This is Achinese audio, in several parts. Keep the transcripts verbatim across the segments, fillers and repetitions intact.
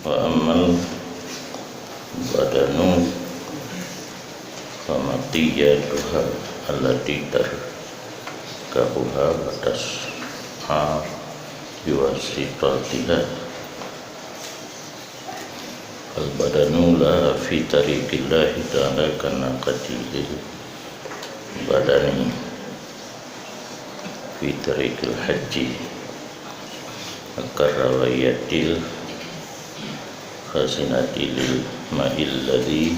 Wa ammal badanu fa matiyatuha allati tarkabuha wa tas'a biwasitatiha. Al badanu laha fi tariqillahi ta'ala kanaqatihil badani fi tariqil hajji, karrawiyatil khazinati lil ma'il ladzi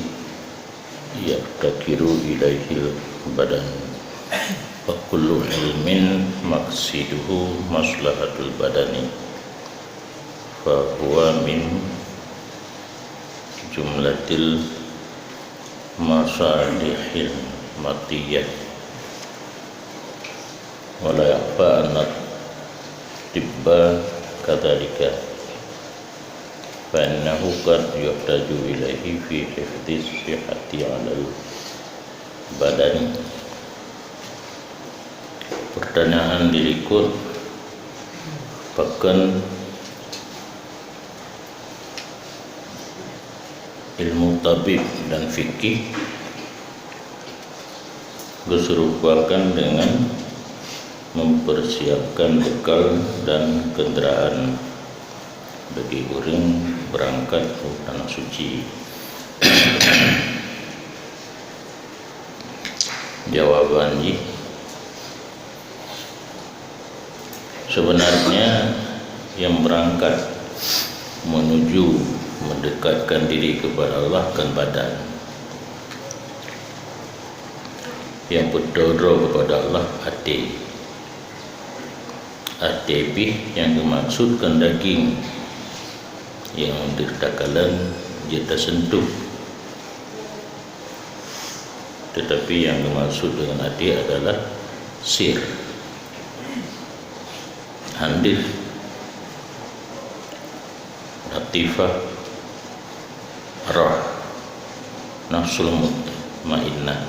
yaftaqiru ilaihil badan. Wa kullu ilmin maqsiduhu maslahatul badani, fa huwa min jumlatil masalihil matiyah. Wa la yakhfa anna tibba kadzalika, fa innahu qad yuhtaju ilaihi fi hifdhis sihhati 'alal badani. Pertanyaan dilikot, pakon ilmu tabib dan fikih geuserupakan dengan mempersiapkan bekal dan kendaraan bagi ureuëng berangkat u tanah suci. Jawaban jih, sebenarnya yang berangkat menuju mendekatkan diri kepada Allah kan badan. Yang beutodroe kepada Allah até. Até pih nyang geumaksud kan daging nyang deuh takalon jeuet taseuntuh. Tetapi yang dimaksud dengan até adalah sir, handeuh, latifah, roh, nafsul mutmainnah.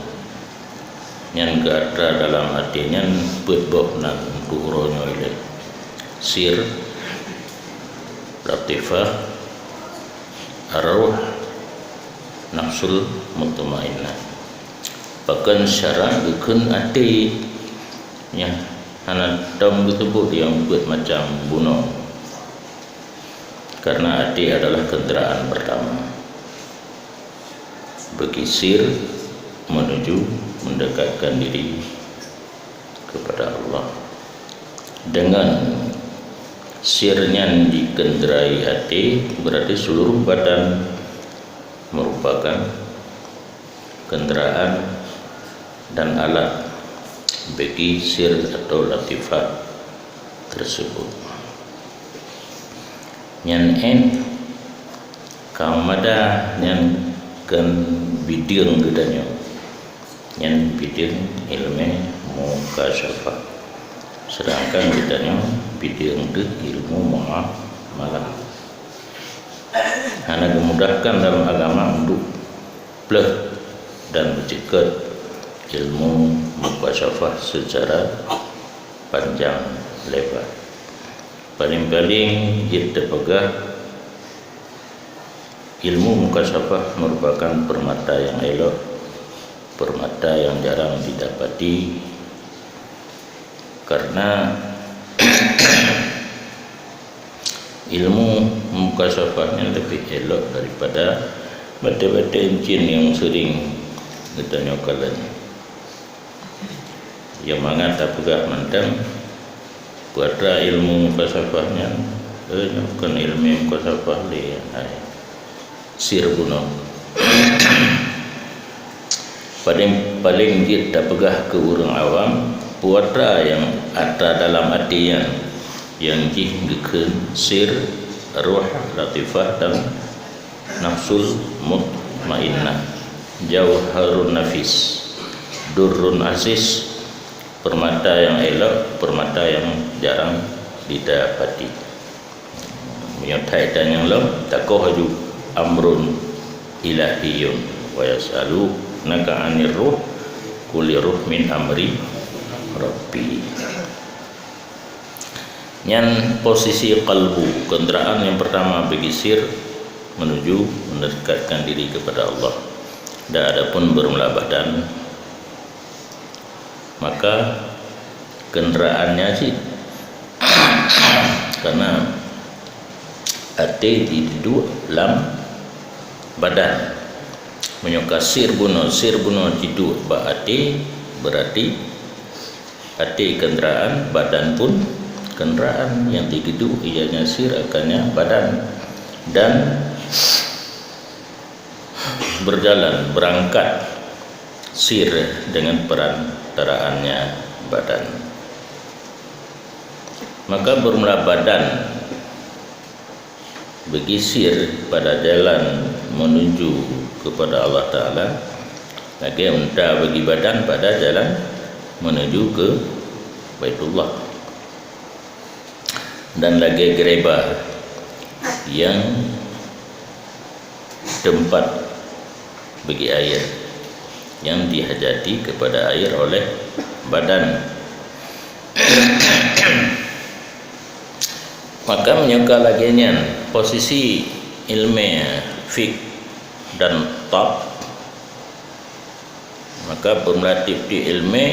Nyan geuatra dalam até nyan peuet boh nan turoe nyoe ilée: sir, latifah, arwah, nafsul mutmainnah. Pakon syarat geukheun até nyan hana tom geuteubot nyang peuet macam bunoe, karena até adalah kendaraan pertama bagi sir menuju mendekatkan diri kepada Allah. Dengan sir nyan jikendarai até, berarti seluruh badan merupakan kendaraan dan alat bagi sir atau latifah tersebut. Nyan én, kaum mada nyan kan bideueng geutanyoe. Nyan bideueng ilmu mukasyafah. Sedangkan geutanyoe bideueng deuh ilmu muamalah. Hana dimudahkan dalam agama untuk pleueh dan meuceukeut ilmu mukasyafah secara panjang lebar. Paling-paling jeuet tapeugah, ilmu mukasyafah merupakan permata yang elok, permata yang jarang didapati, karena ilmu mukasyafah nyan lebih elok daripada batée-batée cin nyang sering geutanyoe kalon. Nyang mangat tapeugah mantong, peue atra ilmu mukasyafah nyan, eh, nyoe kon ilmu mukasyafah lé, hai. Sir bunoe. Paling, paling jeuet tapeugah keu ureuëng awam, peue atra nyang atra dalam até nyan, nyang jih geukheun sir, ruh, latifah, dan nafsul mutmainnah, jauharun nafis, durrun aziz, permata nyang elok, permata nyang jarang didapati. Meunyoe that nyang lom, takoh laju amrun ilahiyun, wa yas'alunaka 'anir ruh, qul ruh min amri rabbi. Nyan posisi qalbu, kendaraan nyang pertama bagi sir, menuju mendekatkan diri kepada Allah. Dan adapun bermula badan, maka kenderaannya cit. Karena até jiduek lam badan. Meunyoe ka sir bunoe, sir bunoe jiduek bak até, berarti até kenderaan, badan pun kenderaan. Nyang jiduek ianya sir, akannya badan. Dan berjalan, berangkat sir dengan perantaraannya badan. Maka bermula badan begisir pada jalan menuju kepada Allah Ta'ala, lagée unta bagi badan pada jalan menuju ke Baitullah. Dan lagée gereba yang tempat bagi air, yang dihajati kepada air oleh badan. Maka meunyoe ka lagée nyan posisi ilmu fik dan tab, maka bermula tieb-tieb ilmu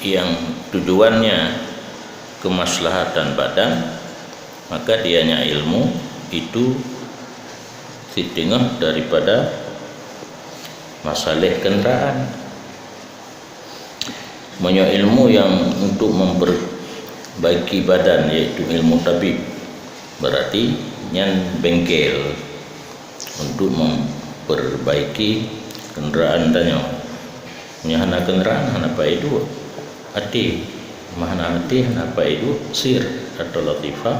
yang tujuannya kemaslahatan badan, maka dianya ilmu itu siteungoh daripada masalah kenderaan. Meunyoe ilmu yang untuk memperbaiki badan, yaitu ilmu tabib, berarti nyan bengkel untuk memperbaiki kenderaan tanyoe. Meunyoe hana kenderaan, hana paéh duek. Até, meunyoe hana até, hana paéh duek sir atau latifah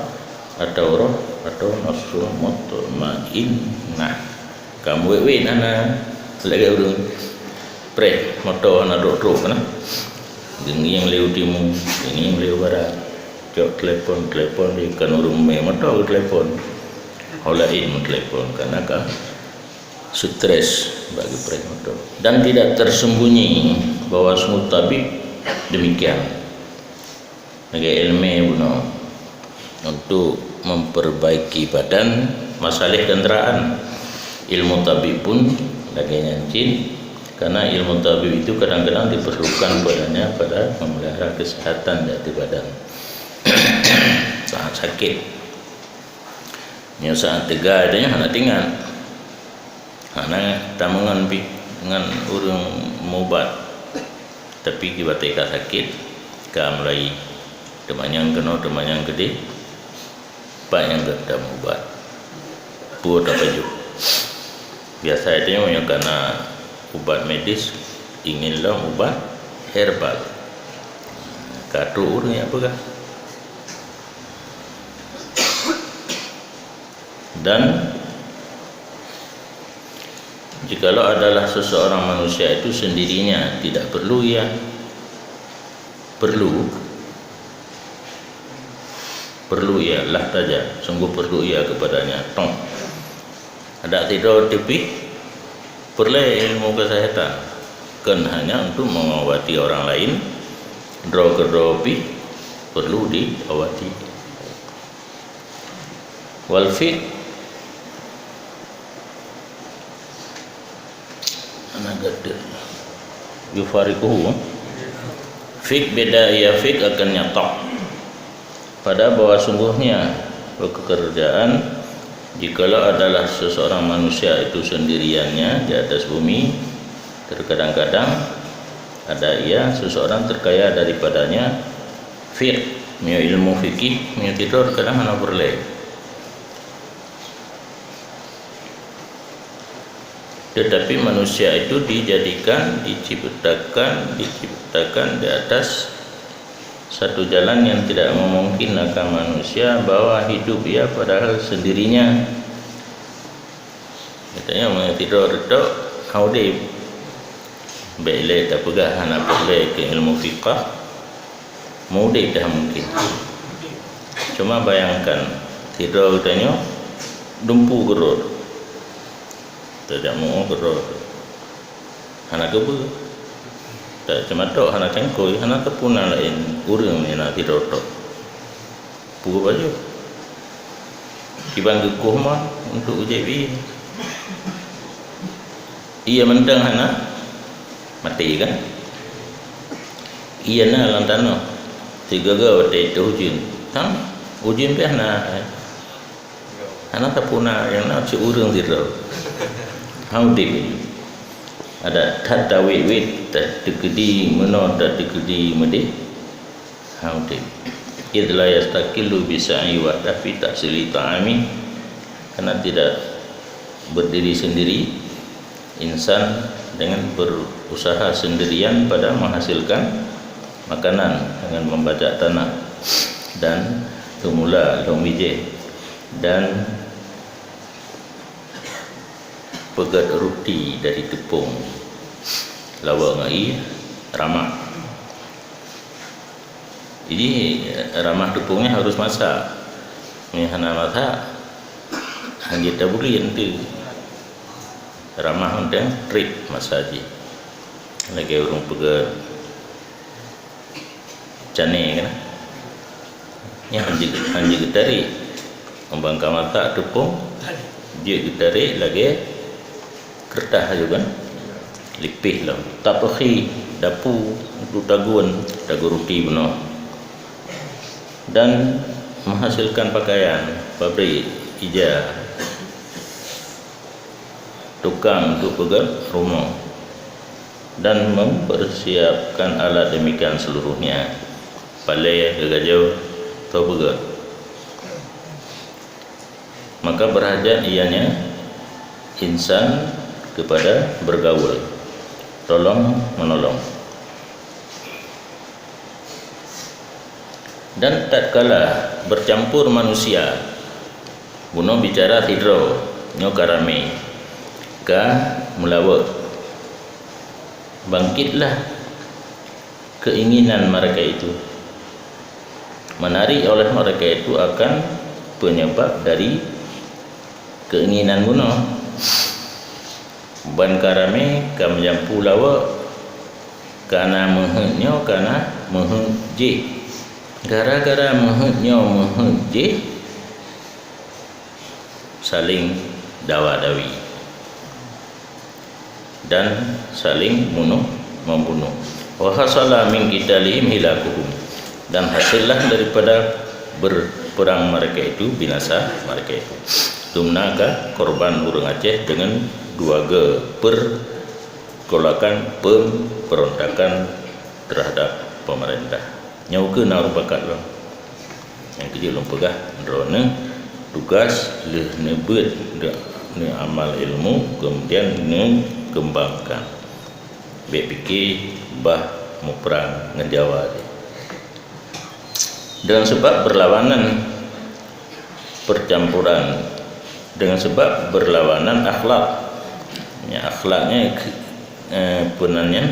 atau roh atau nafsul mutmainnah. Kamoe wét-wét hana lagée ureuëng preh moto hana trok-trok na. Geungieng lé u timu, geungieng lé u barat. Cok telepon, telepon di kan ureuëng mé moto ke telepon. Ho laén meutelepon karena ka stres bagi preh moto. Dan tidak tersembunyi bahwa sungguh tabib demikian. Lagée ilmu bunoe untuk memperbaiki badan, masalah kenderaan. Ilmu tabib pun lagée nyan cit, karena ilmu tabib itu kadang-kadang diperlukan padanya pada memelihara kesehatan dari badan. Saat sakit, nyoe saat teuga, dia hana teuingat. Hana tameungon pih ngon ureuëng mubat. Tapi kiban ka sakét, ka mulai teumanyong keunoe, teumanyong keudeh, pat nyang gata mubat? Peue tapajoh? Biasa tanyoe meunyoe kana ubat medis, ingin lom ubat herbal. Ka trok ureuëng nyang peugah. Dan jikalau adalah seseorang manusia itu sendirinya, tidak perlu ia, perlu, perlu ia lah saja, sungguh perlu ia kepadanya. Tong. Ada tidur tipih, perlu ilmu kesehatan. Kan hanya untuk mengobati orang lain, droe keudroe pih perlu diobati. Wal fiqh, ana gata, yufariquhu. Fiqh beda, ia fiqh akan nyata. Pada bahwa sungguhnya pekerjaan, jikalau adalah seseorang manusia itu sendiriannya di atas bumi, terkadang-kadang ada ia seseorang terkaya daripadanya fiqh, meunyoe ilmu fikih, meunyoe tidur kadang hana peureulée. Tetapi manusia itu dijadikan, diciptakan, diciptakan di atas satu jalan yang tidak memungkinkan manusia bahwa hidup ia padahal sendirinya. Katanya, meunyoe tidur tok, hana udeb. Bék lé tapeugah hana peureulée keu ilmu fiqah, meuudeb dah mungkin. Cuma bayangkan, tidur geutanyoe dumpu keudroe. Tajak muoh keudroe. Hana keubeue. Tak cuma tok hana cangkôi, hana teupeu na laén ureuëng nyang na tidur tok. Peue baju. Kiban geukoh mah untuk ujeb ie. Ie mantong hana maté kan? Ie na lam tanoh. Sigoe-goe watée teuh ujeuen. Tam ujeuen pih hana. Hana sapeue na nyang na cit ureuëng sidroe. Hana udeb. Ada that tawét-wét, that teukeudi meunoe, that teukeudi meudeh. Hana udeb. Id la yastaqillu bi sa'i wahdah fi tahsili ta'ami. Karena tidak berdiri sendiri insan dengan berusaha sendirian pada menghasilkan makanan dengan membajak tanah dan teumula lom bijéh dan peugét ruti dari teupông lawa ngon ie ramah. Jadi ramah teupông nyan harus masak. Meunyo hana masak, hana jeuet tabuli enteuk. Ramah mantong trép masak jih. Lagée ureuëng peugét cané kan. Nyan hanjeuet, hanjeuet geutarek. Umbang ka masak teupông, jeuet geutarek lagée keureutah aju kan. Lipéh lom. Tapeuhi dapu untuk tagun, tagun ruti bunoe. Dan menghasilkan pakaian, pabrik, ija, tukang untuk peugét rumoh, dan mempersiapkan alat demikian seluruhnya, palée, geugajoe, atau peugét. Maka berhajat ianya insan kepada bergaul, tolong menolong. Dan tatkala bercampur manusia, bunoe bicara sidroe nyoe ka ramé, ka meulawok, bangkitlah keinginan mereka itu. Menarik oleh mereka itu akan penyebab dari keinginan bunoe. Ban ka ramé, ka meujampu lawok, kana meuheuet nyoe, kana meuheuet jih. Gara-gara meuheuet nyoe, meuheuet jih, saling dawa-dawi dan saling bunuh membunuh. Wa hasala min qitalihim hilakuhum, dan hasillah daripada berperang mereka itu binasa mereka itu. Tumna ka korban ureuëng Aceh dengan dua ge pergolakan pemberontakan terhadap pemerintah. Nyoe keuh na ureuëng pakat lom. Nyang keujeuet lôn peugah, droeneueh tugaih lheueh neubeuet, neuamal ilmu, kemudian neukeumbangkan. Bék pike bah muprang ngon Jawa jih. Dengan sebab berlawanan percampuran, dengan sebab berlawanan akhlak. Ya, akhlaknya, eh, peue nan nyan?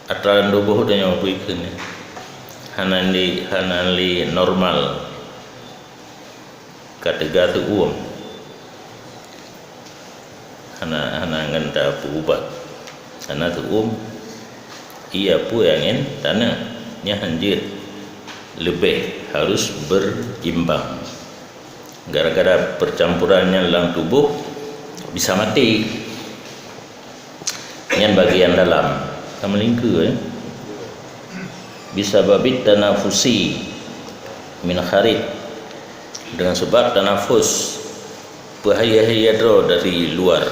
Atra tuboh tanyoe bri kheun nyan. Hana li, hana li normal. Ka teuga teuuem. Hana, hana ngon tapeuubat. Hana teuuem. Iya peue angén taneuh. Nyan hanjeuet. Leubeh harus berimbang. Gara-gara percampuran nyan lam tuboh bisa maté. Nyan bagian dalam. Ka meulingkeue, eh. Bisababit tanafusi min kharij. Dengan sebab tanafus, peuhayeue-hayeue droe dari luar.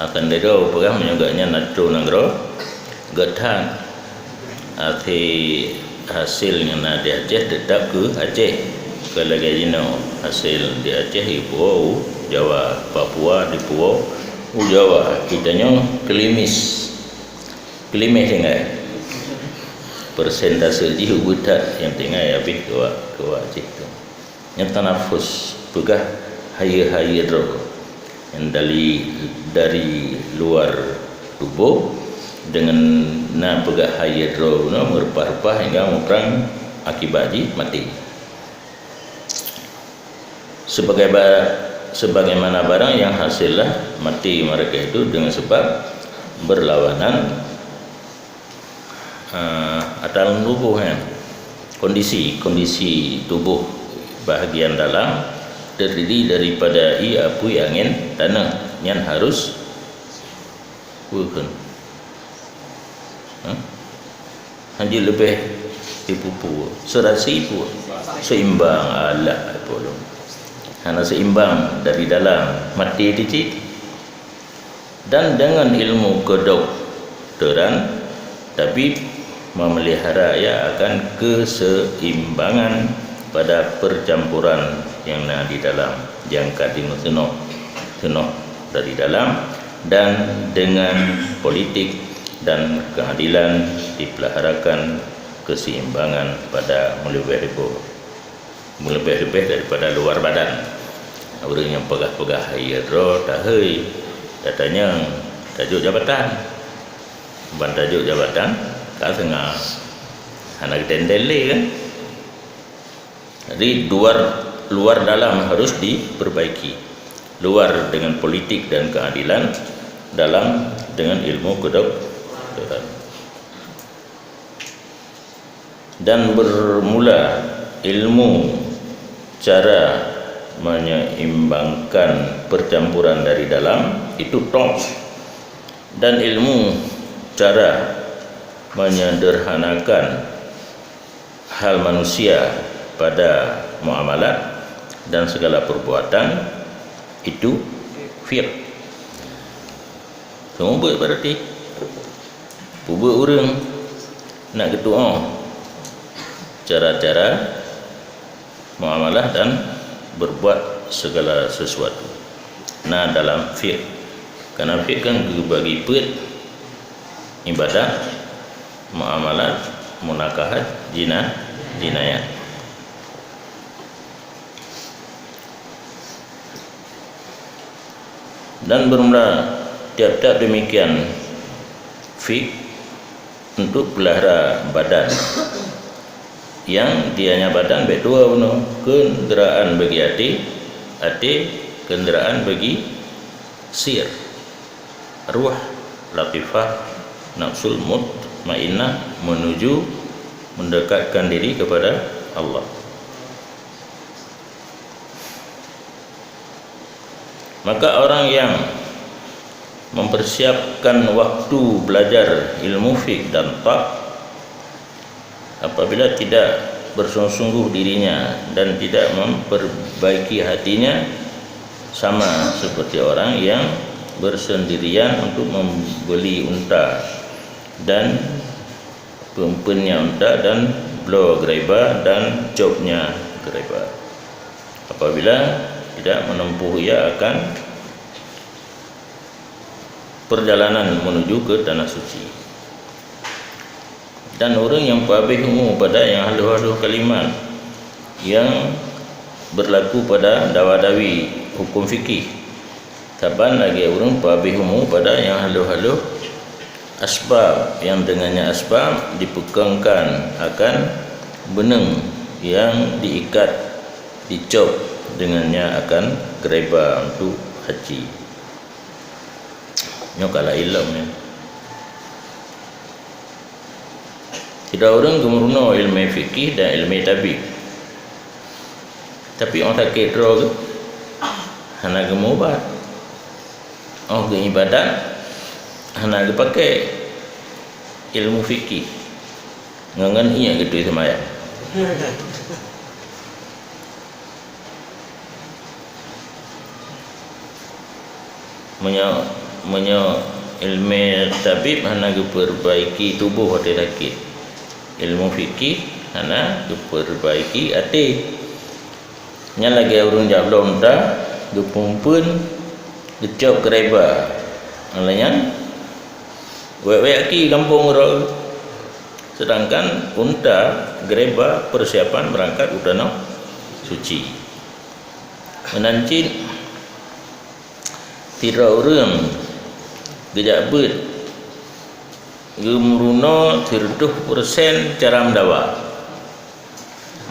Akan droe peugah meunyoe gobnyan na troh nanggroe, gét that. Até hasil nyang na di Aceh teutap keu Aceh. Kon lagée jinoe, hasil di Aceh jipuwoe u Jawa, Papua jipuwoe u Jawa. Geutanyoe keulimis. Keulimis tinggai. Persentase jih ubit that nyang tinggai habéh keu awak, keu awak Aceh tu. Nyang tanafus, peugah hayeue-hayeue droe nyang dari, dari luar tuboh, deungon na peugah hayeue droe bunoe meureupah-reupah hingga muprang akibat jih maté. Sebagai ba-, sebagaimana barang yang hasillah mati mereka itu dengan sebab berlawanan, eh, atal tubuh, eh. Kondisi, kondisi tubuh Bahagian dalam terdiri daripada ie, apui, angén, taneuh. Nyan harus peue kheun? Hah? Hana leubeh dipupu. Serasi pun seimbang. Alah, bolong. Hana seimbang dari dalam. Mati tici. Dan dengan ilmu kedokteran, tabib memelihara ia akan keseimbangan pada percampuran yang na di dalam, nyang ka jinoe seunoh dari dalam, dan dengan politik dan keadilan dipeliharakan keseimbangan pada meulebeh-lebeh, meulebeh-lebeh daripada luar badan. Ureuëng nyang peugah-peugah hai droe tahei, tatanyong tajok jabatan. Ban tajok jabatan, ka seunga hana geutendeng lé kan? Jadi luar, luar dalam harus diperbaiki. Luar dengan politik dan keadilan, dalam dengan ilmu kedokteran. Dan bermula ilmu cara menyeimbangkan percampuran dari dalam itu tok, dan ilmu cara menyederhanakan hal manusia pada muamalat dan segala perbuatan itu fiqh. Semua buat berarti. Peubeuet ureuëng nak geutuoh cara-cara muamalah dan berbuat segala sesuatu na dalam fiqh. Karena fiqh kan geubagi peuet, ibadah, muamalat, munakahat, jina-, jinayat. Dan bermula tiap-tiap demikian fiqh untuk pelihara badan. Yang dianya badan bek dua bunoe, kenderaan bagi até, até kenderaan bagi sir, ruh, latifah, nafsul mutmainnah menuju mendekatkan diri kepada Allah. Maka orang yang mempersiapkan waktu belajar ilmu fiqh dan tab, apabila tidak bersungguh-sungguh dirinya dan tidak memperbaiki hatinya, sama seperti orang yang bersendirian untuk membeli unta dan peumpeunnya unta dan bloe geureuba dan cobnya geureuba. Apabila tidak menempuh ia akan perjalanan menuju ke tanah suci. Dan ureuëng nyang peuhabéh umu pada nyang halôh-halôh kalimat nyang berlaku pada dawa-dawi hukum fikih, saban lagée ureuëng peuhabéh umu pada nyang halôh-halôh asbab, yang dengannya asbab dipeukongkan akan beuneueng yang diikat, dicop dengannya akan geureuba untuk haji. Nyoe ka laén lom nyoe. Sidroe ureuëng geumeurunoe iéleumé fikih dan iéleumé tabib. Tapi óh sakét droe geuh hana geumeuubat. Óh geuibadat hana geupaké ilmu fikih. Ngon-ngon ié geutui seumayang. Meunyoe, meunyoe iéleumé tabib hana geupeubaiki tuboh watée sakét, ilmu fikih hana geupeubaiki até. Nyan lagée ureuëng jak bloe unta, geupeumpeuen, geucop geureuba. Lagée nyan, wék-wék aki gampông uroe. Sedangkan unta geureuba persiapan beurangkat u tanoh suci. Meunan cit, sidroe ureuëng geujak beuet geumeurunoe sireutôh peureusén cara meudawa.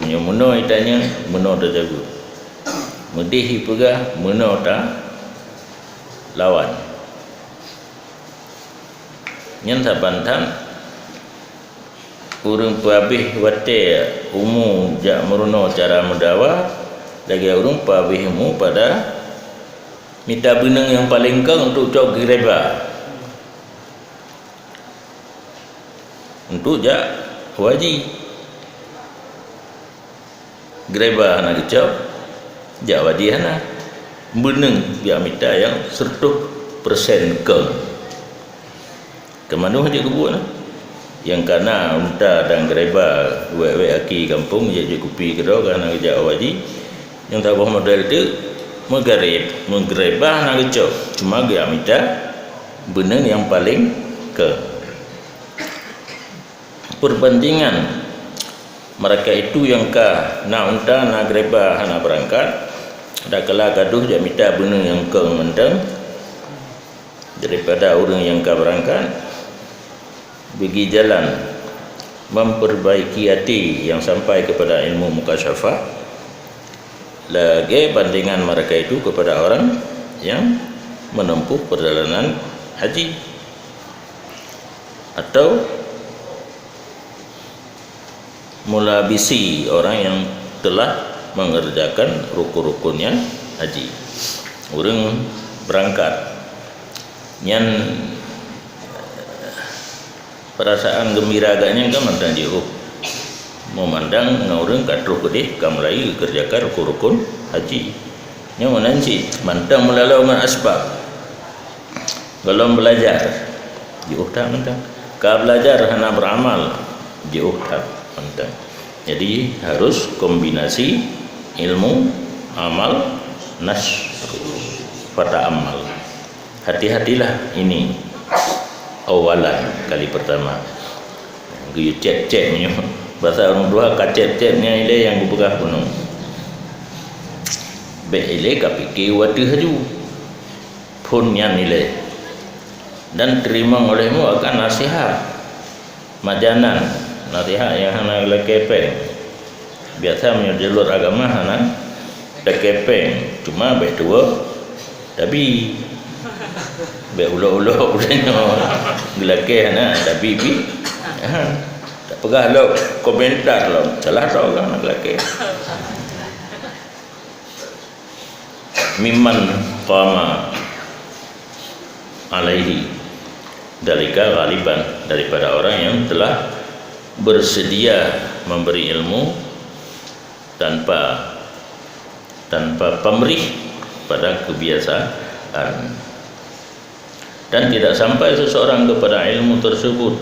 Meunyoe meunoe itanyong, meunoe tajaweueb. Meudeh ipeugah, meunoe talawan. Nyan saban that ureuëng peuhabéh watée umu jak meurunoe cara meudawa, Lagée ureuëng pabéh ilmu pada mita beuneueng nyang paleng keng untuk cok geureba, untuk jak haji. Geureba hana geucok, jak haji hana. Beuneueng jak mita nyang seratus persen keng. Keumanö jeuet geubuet na? Nyang ka na unta dan geureba, wék-wék aki gampông, jeuet jeuet kupi keudroe, ka hana geujak haji. Nyang saboh model teuk, meugareb, meugeureba hana geucok, cuma geujak mita beuneueng nyang paleng keng. Perbandingan mereka itu nyang ka na unta, na geureba hana beurangkat, dakala gadoh jak mita beuneueng nyang keng mantong, daripada ureuëng nyang ka beurangkat, bagi jalan memperbaiki hati yang sampai kepada ilmu mukasyafah, lagée bandingan mereka itu kepada orang yang menempuh perjalanan haji, atau mulabisi, orang yang telah mengerjakan rukun-rukunnya haji. Ureuëng beurangkat nyan, perasaan geumbira geuh nyan kan mantong jiôh. Meumandang ngon ureuëng ka troh keudeh ka mulai geukerjakan rukun-rukun haji. Nyoe meunan cit mantong meulaloe ngon asbab. Gohlom belajar, jiôh that mantong. Ka belajar hana beramal, jiôh that mantong. Jadi harus kombinasi ilmu, amal, nasr. Fata'ammal. Hati-hatilah ini awalan, kali pertama. Geuyue cek-cek nyoe. Bahasa ureuëng tuha ka cek-cek nyan ilée nyang geupeugah bunoe. Bék ilée ka pike wateuh haju. Phon nyan ilée. Dan teurimong olehmu akan nasihat. Majanan, nasihat nyang hana lakée péng. Biasa meunyoe jalur agama hana lakée péng, cuma bék tuwoe tabi. Bék ulok-ulok bunoe nyoe geulakée hana tabi pi. Ha. Tak peugah lom komentar lom. Salah tau kan geulakée. Mimman qama alaihi dalika ghaliban, daripada orang yang telah bersedia memberi ilmu tanpa, tanpa pamrih pada kebiasaan. Dan tidak sampai seseorang kepada ilmu tersebut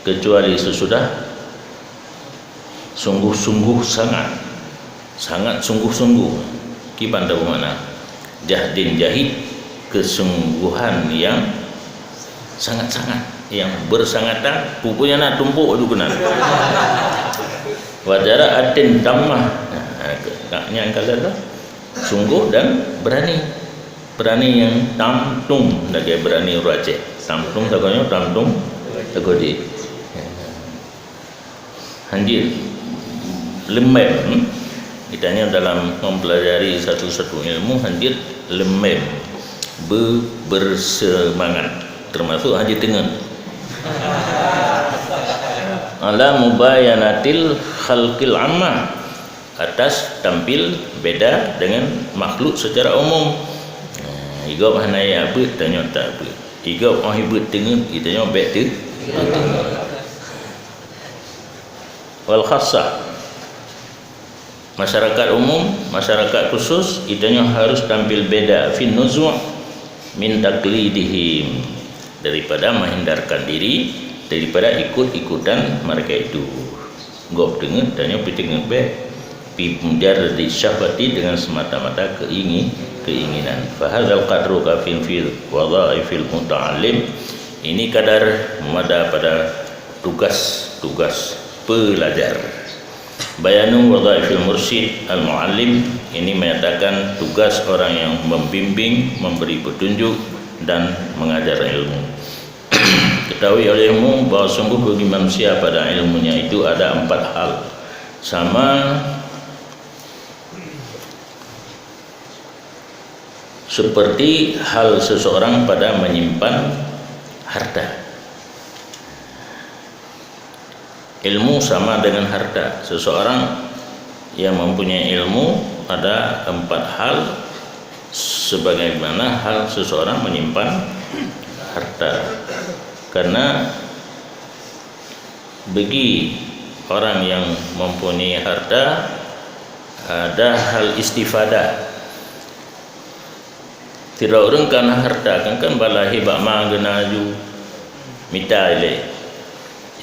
kecuali sesudah sungguh-sungguh sangat, sangat sungguh-sungguh. Kiban tahu makna? Jahdin jahid, kesungguhan yang sangat-sangat, yang bersangatan, pokoknya nak tumpuk tu kena. Wajara atin tamah. Nah, nyang kala tu sungguh dan berani. Berani yang tamtung, lagée berani ureuëng Aceh. Tamtung sagoe nyoe, tamtung sagoe jih. Hanjeuet leumem. Kita nyoe dalam mempelajari satu-satu ilmu, hanjeuet leumem, be-, bersemangat, termasuk hanjeuet teungeut. Ala mubayanatil khalqil ammah, atas tampil beda dengan makhluk secara umum. Nah, igop hana ya beuet, tanyoe tak beuet. Igop oh beuet teungeut, tanyoe bék teu-, teungeut. Wal khassah, masyarakat umum, masyarakat khusus, tanyoe harus tampil beda, fin nuzu' min taqlidihim, daripada menghindarkan diri daripada ikut-ikutan mereka itu. Gob teungeut, tanyoe pih teungeut bék. Fi mujarradi syahwati, dengan semata-mata keingi-, keinginan. Fahadzal qadru kafin fi wadhaifil muta'allim. Ini kadar meumada pada tugas-tugas pelajar. Bayanu wadhaifil mursyid al muallim, ini menyatakan tugas orang yang membimbing, memberi petunjuk, dan mengajar ilmu. Ketahui olehmu bahwa sungguh bagi manusia pada ilmunya itu ada empat hal. Sama seperti hal seseorang pada menyimpan harta. Ilmu sama dengan harta. Seseorang yang mempunyai ilmu, Ada empat hal sebagaimana hal seseorang menyimpan harta. Karena bagi orang yang mempunyai harta, ada hal istifadah. Sidroe ureuëng ka na harta, kan, kan bak lahé bak ma geuh na laju mita ilée.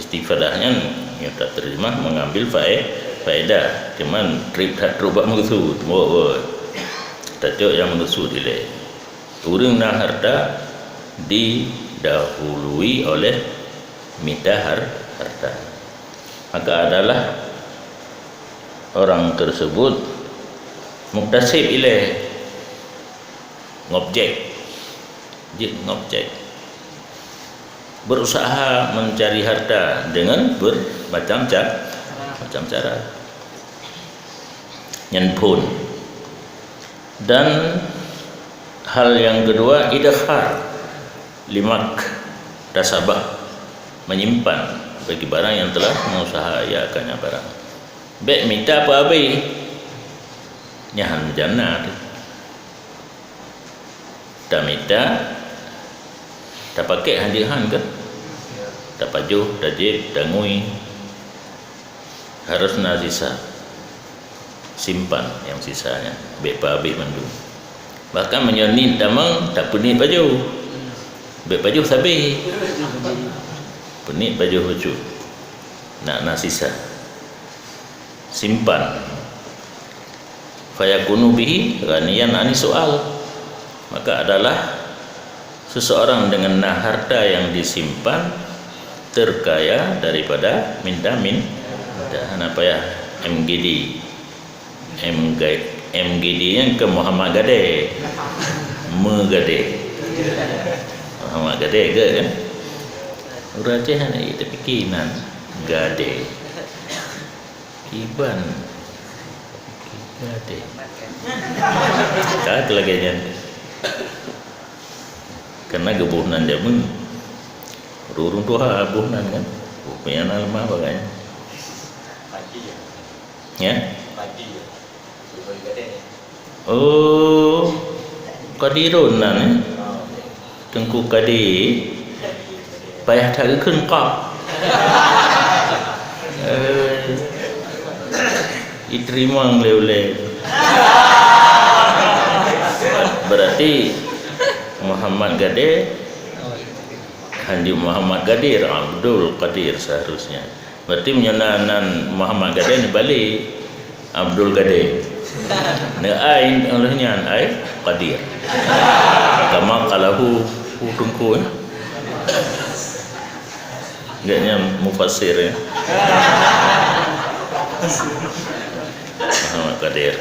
Istifadah nyan, nyoe tateurjemah mengambil fae-, faedah. Cuman treb that trok bak meukeusut, meukeusut. Tacok nyang meukeusut ilée. Ureuëng na harta didahului oleh mita har-, harta. Maka adalah orang tersebut muktasib ilée, ngobjek, jeuet ngobjek. Berusaha mencari harta dengan bermacam ca-, macam cara. Nyan phon. Dan hal yang kedua, idkhar limaktasabah, menyimpan bagi barang yang telah mengusaha ia akannya barang. Bék mita peuabéh, nyan jana teuh. Tamita, tapakék han jeuet han keuh? Tapajoh, tajieb, tangui. Harus na sisa. Simpan nyang sisa nyan. Bék peuabéh mandum. Bahkan meunyoe niet tamong, tapeuniet pajoh. Bék pajoh sabé. Peuniet pajoh bacut. Nak na sisa. Simpan. Fayakunu bihi ghaniyan ani su'al. Maka adalah seseorang dengan na harta yang disimpan terkaya daripada minta-minta. Hana payah M G D. M G, M G D nyan keu Muhammad Gadé. Meugadé. Muhammad Gadé ke, kan? Ureuëng Aceh hana, tapi kinan Gadé. Kiban. Kiban deh. Ka lagée nyan. Karena geuboh nan jameun. Ureuëng tuha boh nan kan. Boh pih na leumah bagai. Ya? Oh, Qadirun nan, eh? Teungku Qadir. Payah that geukheun qaf. Eh, iteurimong lé ulée. Berarti Muhammad Gadé, hanjeuet Muhammad Qadir, Abdul Qadir seharusnya. Berarti meunyoe na nan Muhammad Gadé, neubalek Abdul Gadé. Neuai lheueh nyan ai Qadir. Kama qalahu hu teungku, eh. Gobnyan mufassir, eh. Muhammad Qadir.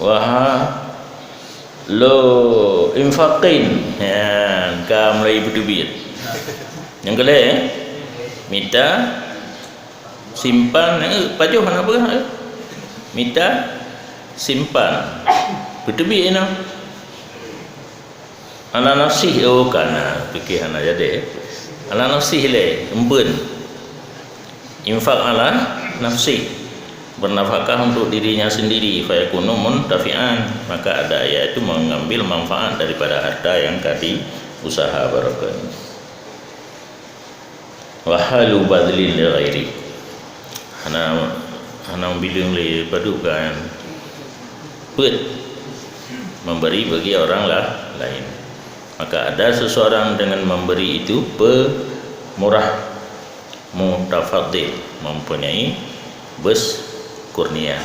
Wah, lo infaqin. Nyan, ka mulai beuteubiet. Nyang keulhèe, eh? Mita, simpan, eh, pajoh hana peugah, eh? Mita, simpan. Beuteubiet inoe. Ala nafsih, oh, kana, pike hana jadi. Ala nafsih lé, embeuen. Infak ala nafsih. Bernafkah untuk dirinya sendiri, fayakunu muntafi'an, maka ada, yaitu mengambil manfaat daripada harta yang ka diusaha barokah. Wa halu badlin li ghairi. Hana, hana bileung lé padub kan. Peuet memberi bagi orang lah, lain. Maka ada seseorang dengan memberi itu pemurah, mutafadil, mempunyai bus kurnia.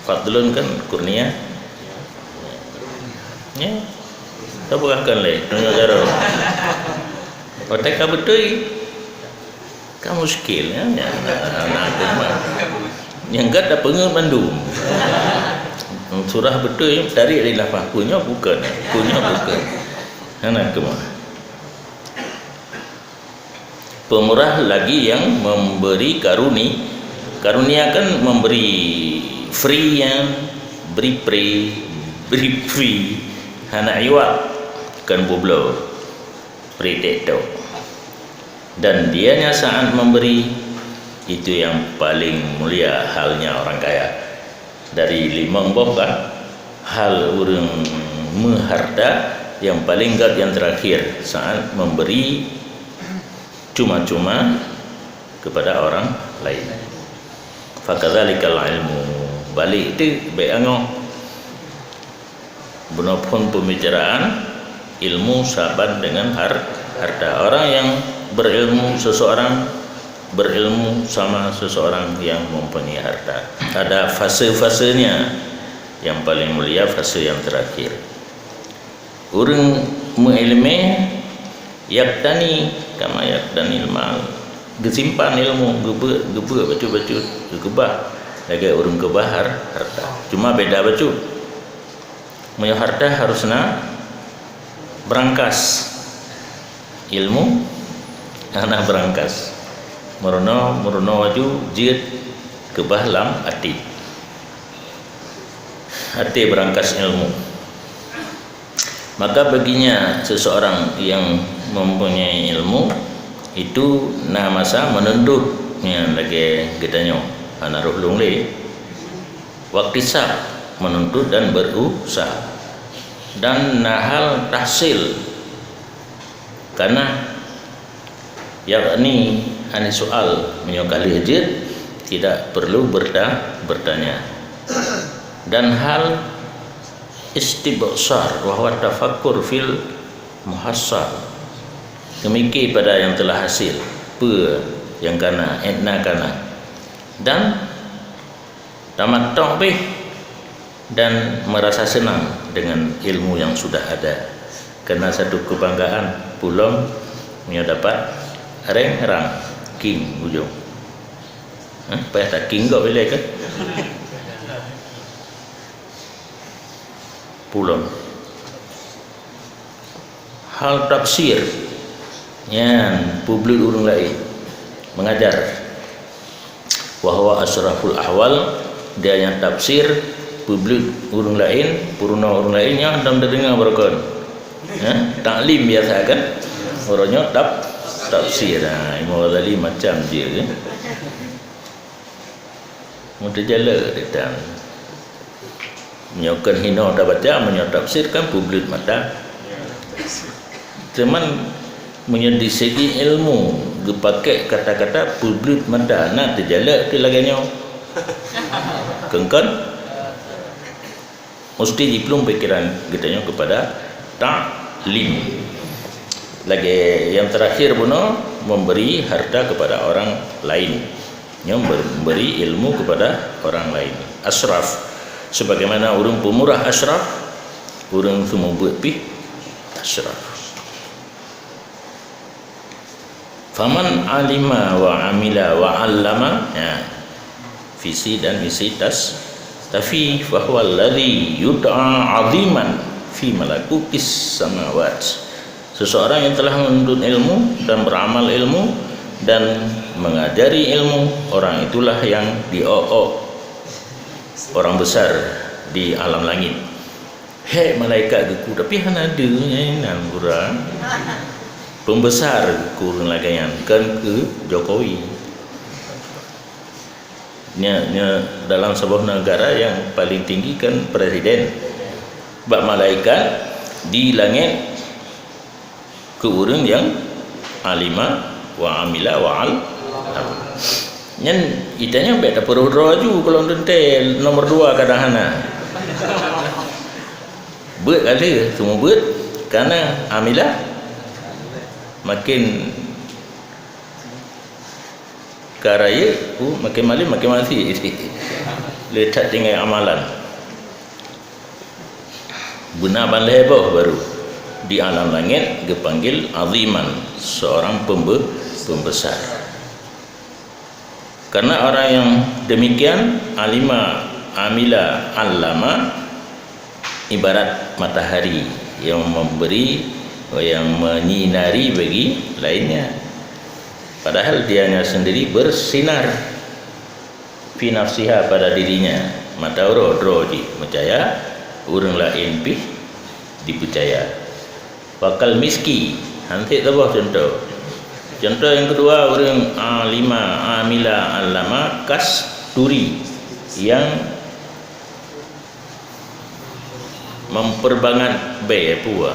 Fadlun kan kurnia. Ya. Tapeugah kan lé, deungoe jaroe. Watèe ka beutôi, ka muskil, ya. Nya, na, na, na, na, nyang gata peungeut mandum. Surah beutôi, tarik dari lafaz. Punyo bukan, punyo bukan. Hana keumah. Pemurah lagi yang memberi karuni-, karunia kan memberi free, ya, beri free, beri free, hana iwak, kan bublo. Bri tok. Dan dianya saat memberi, itu yang paling mulia halnya orang kaya. Dari limong boh kan, hal ureuëng meuharta yang paling gét yang terakhir saat memberi cuma-cuma kepada orang lain. Fakadzalikal ilmu, balik tu baik angoh. Bunoe phon pembicaraan ilmu saban dengan har-, harta. Orang yang berilmu, seseorang berilmu sama seseorang yang mempunyai harta. Ada fase-fasenya. Yang paling mulia fase yang terakhir. Ureuëng meuilmé yaktani kama yaktanil mal. Geusimpan ilmu, geubeuet, geubeuet bacut-bacut, geukeubah lagée ureuëng keubah har-, harta. Cuma beda bacut. Meunyoe harta harus na berangkas. Ilmu hana berangkas. Meurunoe, meurunoe laju jeuet keubah lam até. Até berangkas ilmu. Maka baginya seseorang yang mempunyai ilmu itu na masa menuntut, nyan lagée geutanyoe hana roh lôn lé. Waktisab, menuntut dan berusaha. Dan na hal tahsil. Karena yakni hana soal meunyoe ka lheueh jeuet tidak perlu berta-, bertanya. Dan hal istibsar wa huwa tafakkur fil muhassal. Memikir pada yang telah hasil, peue yang kana, etna kana. Dan tamattok pih dan merasa senang dengan ilmu yang sudah ada. Karena satu kebanggaan pulang meunyoe dapat reng rang king ujong. Hah? Payah tak king kok bila ke? Pulang. Hal tafsir nyan peubeuet ureuëng laén mengajar. Wa huwa asyraful ahwal, dia nyang tafsir peubeuet ureuëng laén, peurunoe ureuëng laén nyang dong teudeungoe barokon. Ya, taklim biasa kan? Uroe nyoe taf-, tafsir. Ha, Imam Ghazali macam dia kan. Meuteujala ditan. Meunyoe kon hinoe tabaca, meunyoe tafsir kan peubeuet mata. Teuma meunyoe di segi ilmu geupakée kata-kata peubeuet mata, na teujala teu lagée nyoe. Keungkon musti jiplueng pikiran geutanyoe kepada taklim. Lagée yang terakhir bunoe, memberi harta kepada orang lain. Nyoe memberi ilmu kepada orang lain. Asyraf. Sebagaimana ureuëng peumurah asyraf, ureuëng seumeubeuet pih asyraf. Faman alima wa amila wa allama, ya, visi dan misi tas, tapi fahuwa alladhi yud'a aziman fi malakutis samawat. Seseorang yang telah menuntut ilmu dan beramal ilmu dan mengajari ilmu, orang itulah yang diok-ok orang besar di alam langit. Hék malaikat geuku, tapi hana deuh nyan nan gura. Pembesar geuku ureuëng lagée nyan, kan keu Jokowi. Nya, nya dalam sebuah negara yang paling tinggi kan presiden. Bak malaikat di langit keu ureuëng nyang alima wa amila wa al-, nyan itanya bék tapeuroh droe laju kalau teuntée nomor dua kadang hana. Beuet kali semua beuet karena amila makin ka rayeuk, uh, makin malem makin mati. Leucat tinggai amalan. Beuna ban lhée boh baru di alam langit geupanggil aziman, seorang pembe-, pembesar. Karena orang yang demikian, alima, amila, allama, ibarat matahari yang memberi, yang menyinari bagi lainnya. Padahal dianya sendiri bersinar. Fi nafsiha, pada dirinya, mata uroe droe jih meucaya, ureuëng laén pih dipeucaya. Wakal miski, Hantik saboh contoh. Contoh nyang keudua, ureuëng alima, amila, allama, kasturi, nyang memperbangat bèe, peue,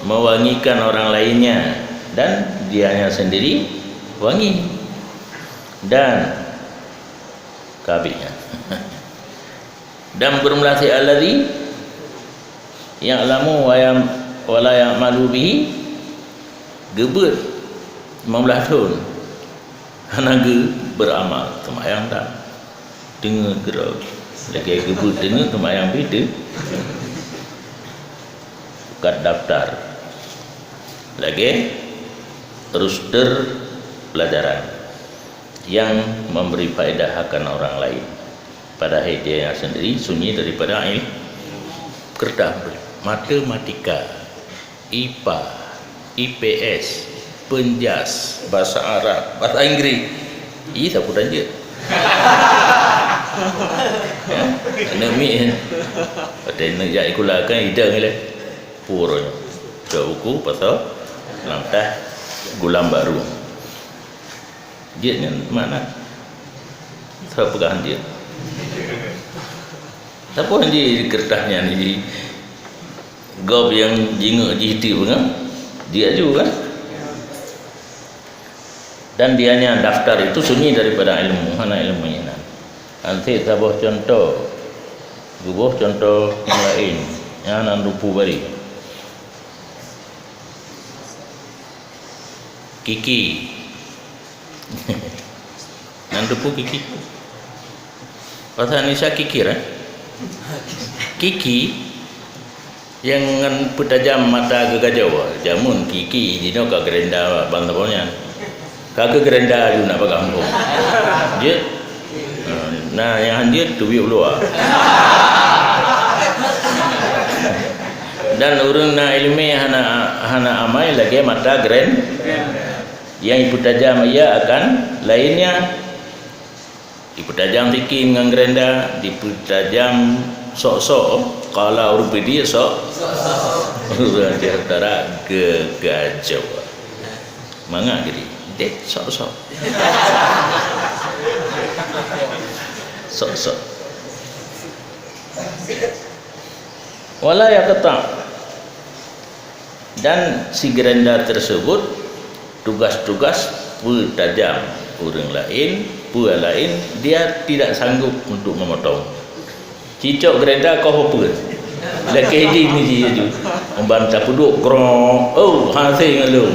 mewangikan orang lainnya, dan dianya sendiri wangi. Dan kabihnya. Dan beureulah si alladzi ya'lamu wa yam-, wa la ya'malu bihi, geubeuet limong blaih thon, hana geu-, beuramal, seumayang that. Teungeut keudroe. Lagèe geubeuet teungeut, seumayang pih teu-, buka daftar. Lagèe roster pelajaran yang memberi faedah akan orang lain. Padahai dia sendiri sunyi daripada ilmu. Kertas, matematika, ipa, ips, penjas, bahasa Arab, bahasa Inggris. Ih, sapu tanjeuet. Ya, aneuk miet. Watèe neuk jak sikula kan idong ilèe. Pur. Cok buku pasal langkah gulam baru. Jeuet nyan makna. Sapeue peugah jeuet? Sapeue jih kertas nyan jih? Gob nyang jingeuk jih ti peugah, jeuet aju kan? Dan dianya daftar itu sunyi daripada ilmu, hana ilmu inan. Hantik saboh contoh, geuboh contoh nyang laén, nyang hana luput bari. Kiki. Nan teupeu Kiki. Bahasa Indonesia kikir, eh? Kiki nyang ngon peutajam mata geugajoe. Jameun Kiki jinoe ka gerenda ban saboh nyan. Ka keu gerenda aju nak bak gampông. Jeuet? Nah, nyang han jeuet teubiet u luwa. Dan ureuëng na iéleumé hana, hana amai lagée mata geren-, nyang ipeutajam ia akan lainnya. Ipeutajam sikin ngon gerenda, dipeutajam sok-sok, kala ureuëng Pidie sok, ureuëng Aceh Utara geugajoe. Mangat geuh deh, sok-sok. Sok-sok. Wala yaqta'. Dan si gerenda tersebut tugas-tugas peutajam ureuëng laén, peue laén, dia tidak sanggup untuk memotong. Cicok gerenda koh peue. Lakée jih miji aju. Umban tapeuduek grong. Oh, hase ngon lôn.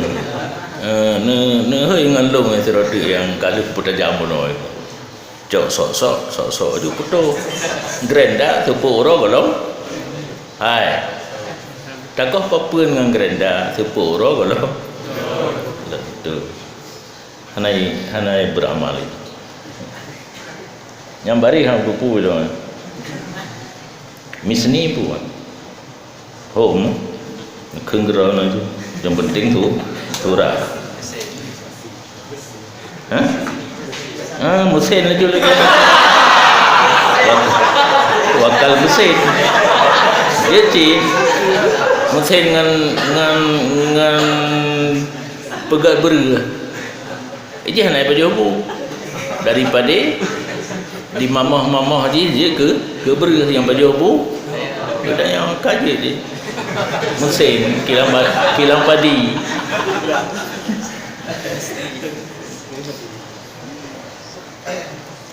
Eh, ne-, neuhôi ngon lôn sidroe teuk nyang ka lheueh peutajam bunoe. Cok sok-sok, sok-sok aju putôh. Gerenda teupeu uroe gohlom. Hai. Takoh papeuen ngon gerenda teupeu uroe gohlom. Betul. Hana, hana beramal itu. Nyang bareh hana kupu itu. Misni pun. Hom, kheun keudroe na itu. Nyang penting tu, surat. Hah? Ah, meusén laju lagi. Wak-, wakal meusén. Dia cit meusén ngon, ngon, ngon peugöt beureueh. Ijih hana pajoh bu. Daripada di mamoh-mamoh jih, jih ke, ke beureueh nyang pajoh bu. Kita nyang ka jeuet jih. Meusén kilang ba-, kilang padi.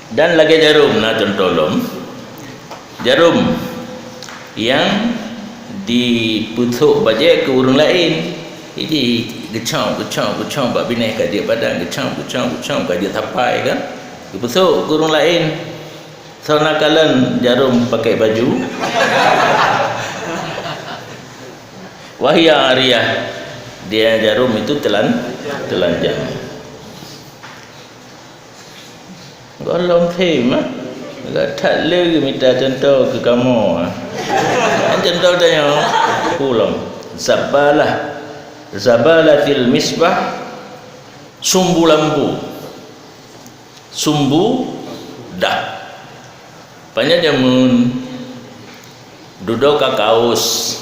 Dan lagée jarom na contoh lom. Jarom nyang dipeusok bajée keu ureuëng laén. Jadi geucok, geucok, geucok bak binéh ka jeuet badan, geucok, geucok, geucok ka jeuet sapai kan. Dipeusok keu ureuëng laén. Soe na kalon jarom pakai baju. Wahia ariyah. Dia jarom itu telan-, telanjang. Gohlom them, ah. Gata le mita contoh keu kamoe, ah. Kan contoh tanyoe, ulôn. Zabalah. Zabalatil misbah, sumbu lampu. Sumbu dah. Panyang jameun dudoe ka kaos,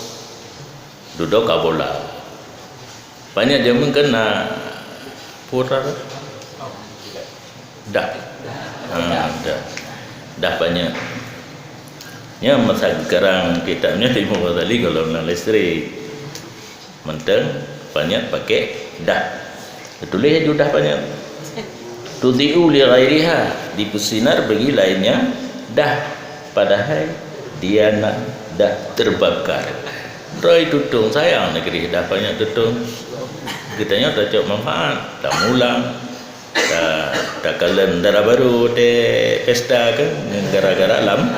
dudoe ka bola. Panyöt jameun kan na pura dah. Ha, dah. Dah panyöt. Nya masa sekarang kita nyoe Imam Ghazali kalau na listrik. Mantong panyöt pakai dah. Tuléh aju dah panyöt. Tudhi'u li ghairiha, dipeusinar bagi lainnya dah, padahai dia na dah terbakar. Roi tutong sayang negeri dah panyöt tutong. Geutanyoe tacok manfaat, tamulang, ta-, takalon dara barô teuh pesta kan, gara-gara lam-,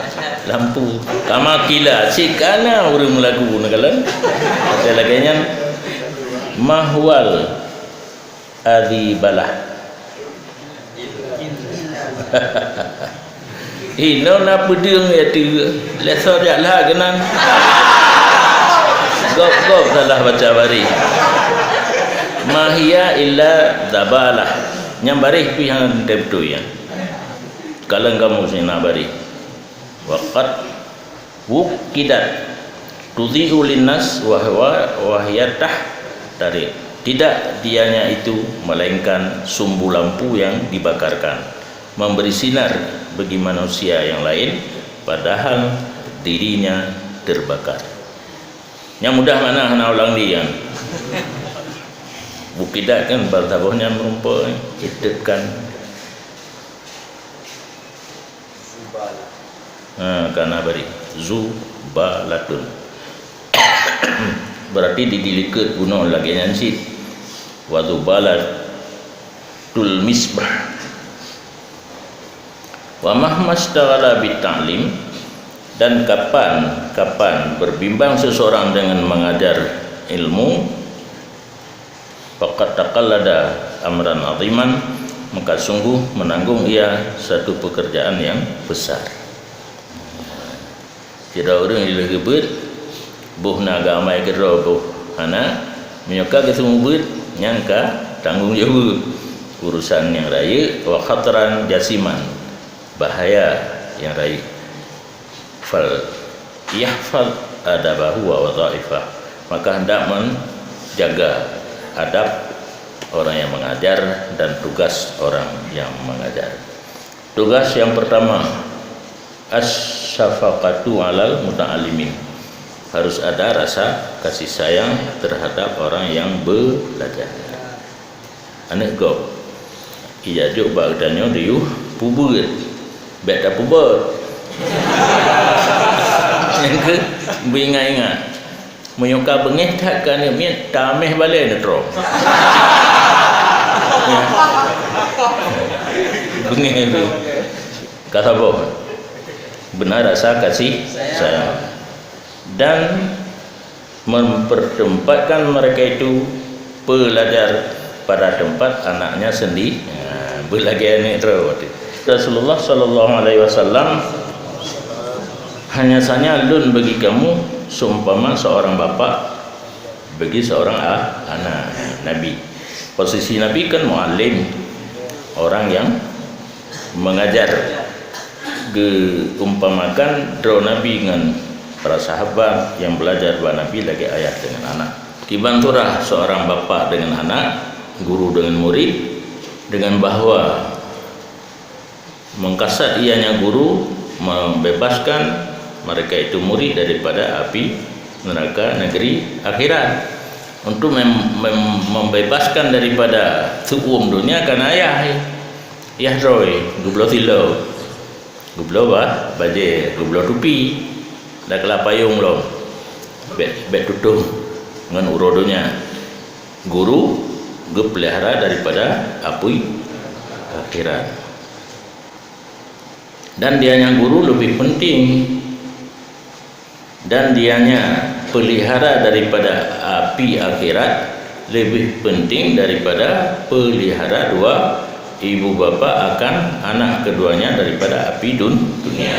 lampu. Kama kila, cit kana ureuëng meulagu neukalon. Lagée nyan, mahwal adhi balah. Inoe na peudeueng ya tu, lé soe jak lhah keunan. Gob-gob salah baca baréh. Ma hiya illa zabalah. Nyang baréh pih hana teuntée beutôi nyan. Kalon kamoe sinoe na baréh. Waqat wuqidat tudhi'u linnas wa huwa, wa hiya tahtariq. Tidak dianya itu melainkan sumbu lampu yang dibakarkan, memberi sinar bagi manusia yang lain, padahal dirinya terbakar. Nyang mudah mana hana ulang lian. Wuqidat kan bal saboh nyan meureumpok, iteukan. Ha, kana bari. Zubalatun. Berarti di, di likot bunoe lagée nyan cit. Wa zubalatul misbah. Wa mahma ishtaghala bit ta'lim, dan kapan-kapan berbimbang seseorang dengan mengajar ilmu, faqad taqallada amran aziman, maka sungguh menanggung ia satu pekerjaan yang besar. Sidroe ureuëng ileuh geubeuet, boh na geuamai keudroe boh hana, meunyoe ka geuseumeubeuet, nyan ka tanggong jaweueb urusan nyang rayeuk, wa khatran jasiman, bahaya nyang rayeuk. Fal yahfaz adabahu wa wadhaifah, maka hendak menjaga adab orang yang mengajar dan tugas orang yang mengajar. Tugas yang pertama, as-syafaqatu 'alal muta'allimin. Harus ada rasa kasih sayang terhadap orang yang belajar. Aneuëk gob, ija jok bak geutanyoe diyuh peubeuet, bék tapeubot. Nyang keu beuingat-ingat. Meunyoe ka beungéh that keu aneuëk miet, tameh balée neutroe. Beungéh tu. Ka saboh. Beuna rasa kasih sayang. Dan mempertempatkan mereka itu pelajar pada tempat anaknya sendiri. Ha, beulagée aneuëk droe. Rasulullah sallallahu alaihi wasallam, hanya saja lôn bagi kamu seumpama seorang bapak bagi seorang a-, anak Nabi. Posisi Nabi kan muallim, orang yang mengajar. Geuumpamakan droe Nabi ngon para sahabat nyang beulajar bak Nabi lagée ayah deungon anak. Kiban surah seorang bapak deungon anak, guru deungon murid, dengan bahwa mengkasat ianya guru membebaskan mereka itu murid daripada api neraka negeri akhirat. Untuk mem-, mem-, membebaskan daripada su'um dunia kan ayah. Yah droe, geubloe silop, geubloe ba-, bajée, geubloe tupi, dan keulah payong lom. Bék, bék tutong ngon uroe donya. Guru geupeulihara daripada apui akhirat. Dan dianya guru lebih penting Dan dianya pelihara daripada api akhirat lebih penting daripada pelihara dua ibu bapa akan anak keduanya daripada api dun-, dunia.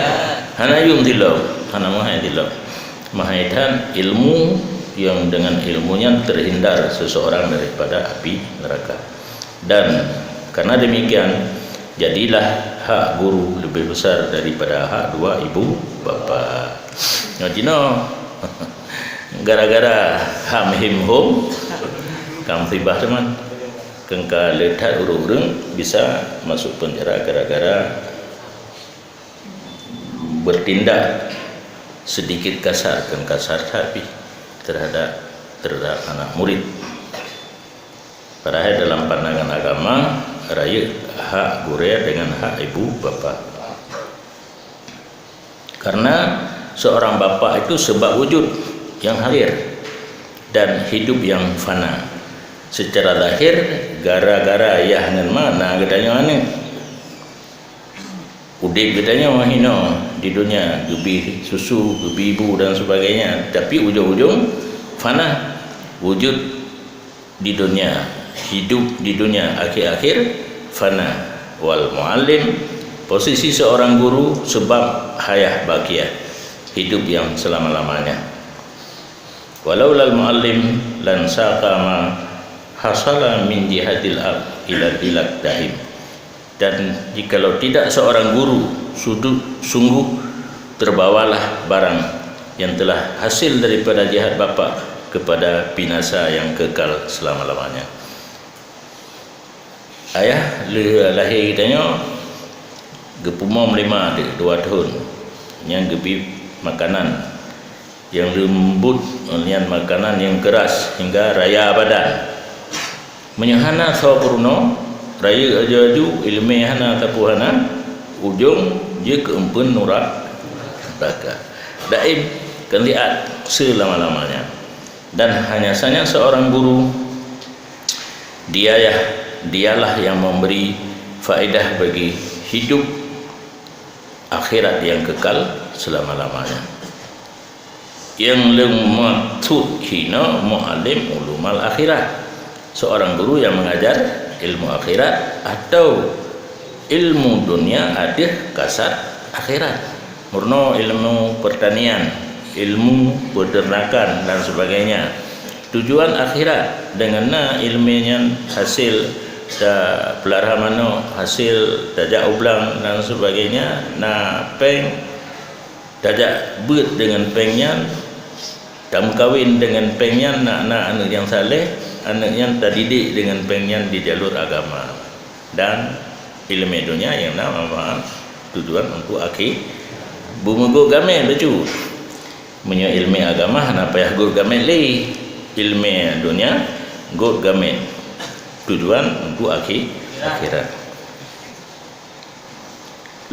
Hana yum tilom, hana mahai tilom. Mahai that ilmu yang dengan ilmunya terhindar seseorang daripada api neraka. Dan karena demikian, jadilah hak guru lebih besar daripada hak dua ibu bapa. Nyoe jinoe, gara-gara ham him hom, Lam musibah teuma, keungka le that ureuëng-ureuëng bisa masuk penjara gara-gara bertindak sedikit kasar, kan kasar that pih terhadap, terhadap anak murid. Padahai dalam pandangan agama, rayeuk hak gurée dengan hak ibu bapa. Karena seorang bapak itu sebab wujud yang hadir dan hidup yang fana. Secara lahir, gara-gara yah ngon ma na geutanyoe aneuk. Udeb geutanyoe hinoe di dunia, geubi susu, geubi bu dan sebagainya. Tapi ujong-ujong fana. Wujud di dunia, hidup di dunia, akhir-akhir fana. Wal muallim, posisi seorang guru sebab hayah baqiyah, hidup yang selama-lamanya. Walaulal muallim lan saqa ma hasala min jihatil ab ila dilak dahim. Dan jikalau tidak seorang guru, sudut sungguh terbawalah barang yang telah hasil daripada jihad bapak kepada binasa yang kekal selama-lamanya. Ayah le-, lahé geutanyoe geupeumo meulima deh dua thon, nyang geubi makanan nyang leumbot ngon makanan nyang keuras hingga raya badan. Meunyoe hana soe peurunoe, rayeuk aju-aju, iéleumé hana, sapeue hana, ujong jeuet keu eumpeuen nura-, nuraka. Daim, keuliat seulama-lamanya. Dan hanya saja seorang guru, diayah, dialah yang memberi faedah bagi hidup akhirat yang kekal selama-lamanya. Nyang leumaksud hina muallim ulumal akhirat, seorang guru yang mengajar ilmu akhirat atau ilmu dunia ateueh kasat akhirat. Meurunoe ilmu pertanian, ilmu peternakan dan sebagainya. Tujuan akhirat dengan na ilmu nyan hasil tapeulara manok, hasil tajak u blang dan sebagainya, na péng, tajak beuet deungon péng nyan, tameukawen deungon péng nyan, na, na aneuk nyang saleh, aneuk nyan tadidik deungon péng nyan di jalur agama. Dan iéleumé donya nyang na manfaat tujuan untuk akhé-, beumeugôt gamét bacut. Meunyoe iéleumé agama hana payah gôt gamét lé, iéleumé donya gôt gamét tujuan untuk akhé-, akhirat.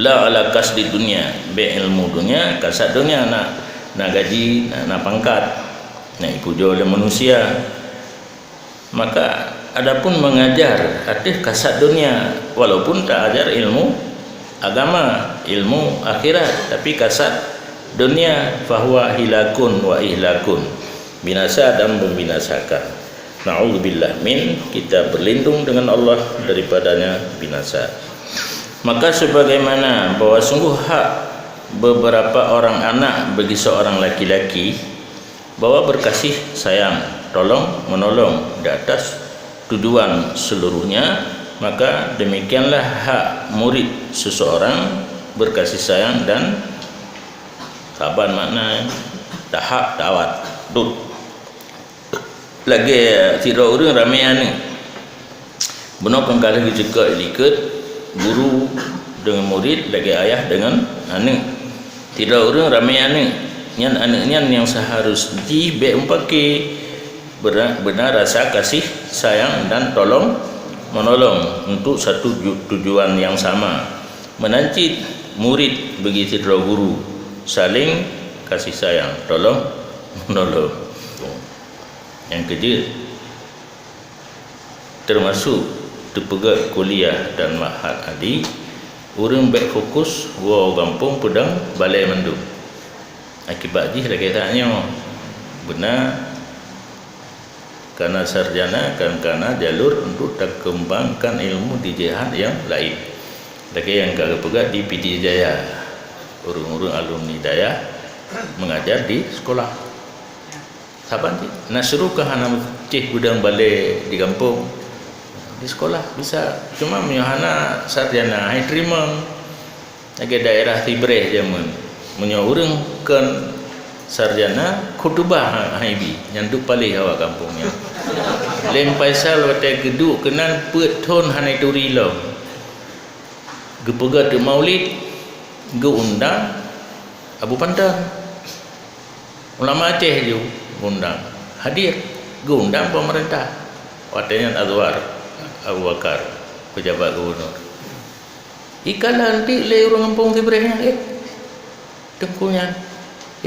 La ala kasdi dunia, bék ilmu dunia, kasat dunia, na, na gaji, na, na pangkat, na ipujoe lé manusia. Maka adapun mengajar ateueh kasat dunia, walaupun taajar ilmu agama, ilmu akhirat, tapi kasat dunia, fahuwa hilakun wa ihlakun, binasa dan membinasakan. Na'udzubillah min, kita berlindung dengan Allah daripadanya binasa. Maka sebagaimana bahwa sungguh hak beberapa orang anak bagi seorang laki-laki, bahwa berkasih sayang, tolong menolong di atas tujuan seluruhnya, maka demikianlah hak murid seseorang berkasih sayang dan saban makna tahap tawat dud. Lagée sidroe ureuëng ramé aneuk. Bunoe kon ka lheueh geuceukeue likot guru deungon murit lagée ayah deungon aneuk. Sidroe ureuëng ramé aneuk, nyan aneuk nyan nyang seuharus jih bék meupaké beuna, beuna rasa kasih sayang dan tolong menolong untuk satu ju-, tujuan nyang sama. Meunan cit murit bagi sidroe guru saléng kasih sayang, tolong menolong. Nyang keujeuet, teumasuk teupeugét kuliah dan ma'had adi, ureuëng bék fokus woe gampông peudong balée mandum. Akibat jih lagée that nyoe, beuna kana sarjana, kan kana jalur untuk takeumbangkan ilmu di jihat nyang laén. Lagée nyang ka geupeugah di Pidie Jaya, ureuëng-ureuëng alumni dayah mengajar di sekolah. Saban cit, na syuruga hana cit gudang balée di gampông, di sekolah bisa. Cuma meunyoe hana sarjana, hai teurimong. Lagée daerah Sibreh jameun, meunyoe ureuëng kon sarjana, khutubah ha-, hai bi, nyan duek paléh awak gampông nyan. Lem Faisal watée geuduek keunan peuet thon hana turi lom. Geupeugah teuk maulid, geuundang Abu Panton. Ulama Aceh ju geuundang, hadir, geuundang pemerintah. Watée nyan Azwar Abu Bakar, pejabat gubernur. Ikalon teuk lé ureuëng gampông Sibreh nyan, eh, Teungku nyan,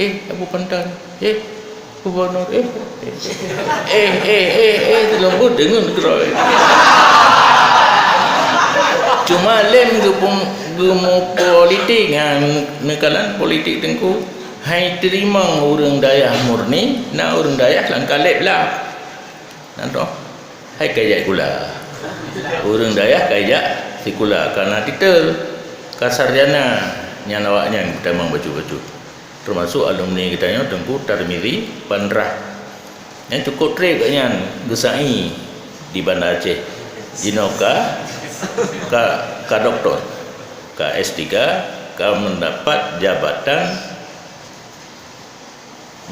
eh, Abu Panton, eh, Gubernur, eh, eh, eh, eh, eh, leumbut deungon keudroe. Cuma lem geupung-, geumupolitik, ha, neukalon politik Teungku, hai teurimong ureuëng dayah murni, na ureuëng dayah lam kaleb lah. Nah, toh. Hai ka jak sikula. Ureuëng dayah ka jak sikula, kana titel, ka sarjana, nyan awaknyan geutamong bacut-bacut. Termasuk alumni geutanyoe Teungku Tarmizi Pandrah. Nyan cukôp treb gobnyan geusa'i di Banda Aceh. Jinoe ka, ka, ka doktor, ka S tiga, ka mendapat jabatan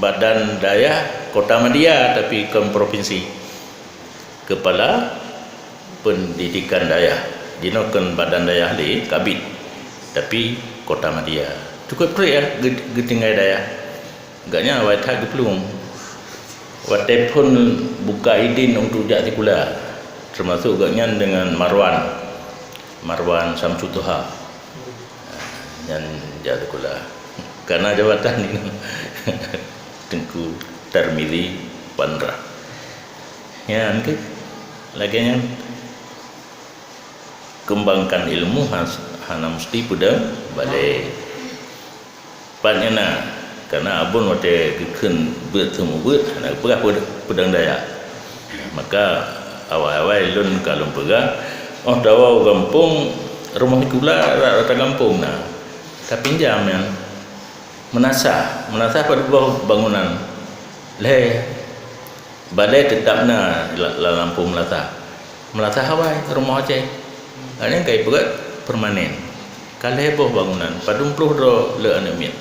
Badan Dayah Kota Madia, tapi kon provinsi. Kepala Pendidikan Dayah. Jinoe kon Badan Dayah lé, Kabid, tapi Kota Madia. Cukup treb ya, ge-, geutinggai dayah. Agaknya awai that geuplueng. Watée phon buka idin untuk jak sikula, termasuk gobnyan dengan Marwan, Marwan Samsudduha. Nyan jak sikula. Kana jabatan nyoe. Teungku Tarmizi Pandrah. Nyan keuh. Lagée nyan. Kembangkan ilmu has-, hana mesti peudong balée. Pat nyan na, kana Abon watée geukheun beuet seumeubeuet, hana geupeugah peud-, peudong dayah. Maka awai-awai lôn ka lôn peugah, óh tawoe u gampông, rumoh sikula rata-rata gampông na. Tapinjam nyan. Meunasah, meunasah padub boh bangunan. Lhée balée teutab na la-, lam lampôh meunasah. Meunasah awai rumoh Aceh. Nyan ka ipeugét permanen. Ka lhée boh bangunan, padub ploh droe le aneuëk miet.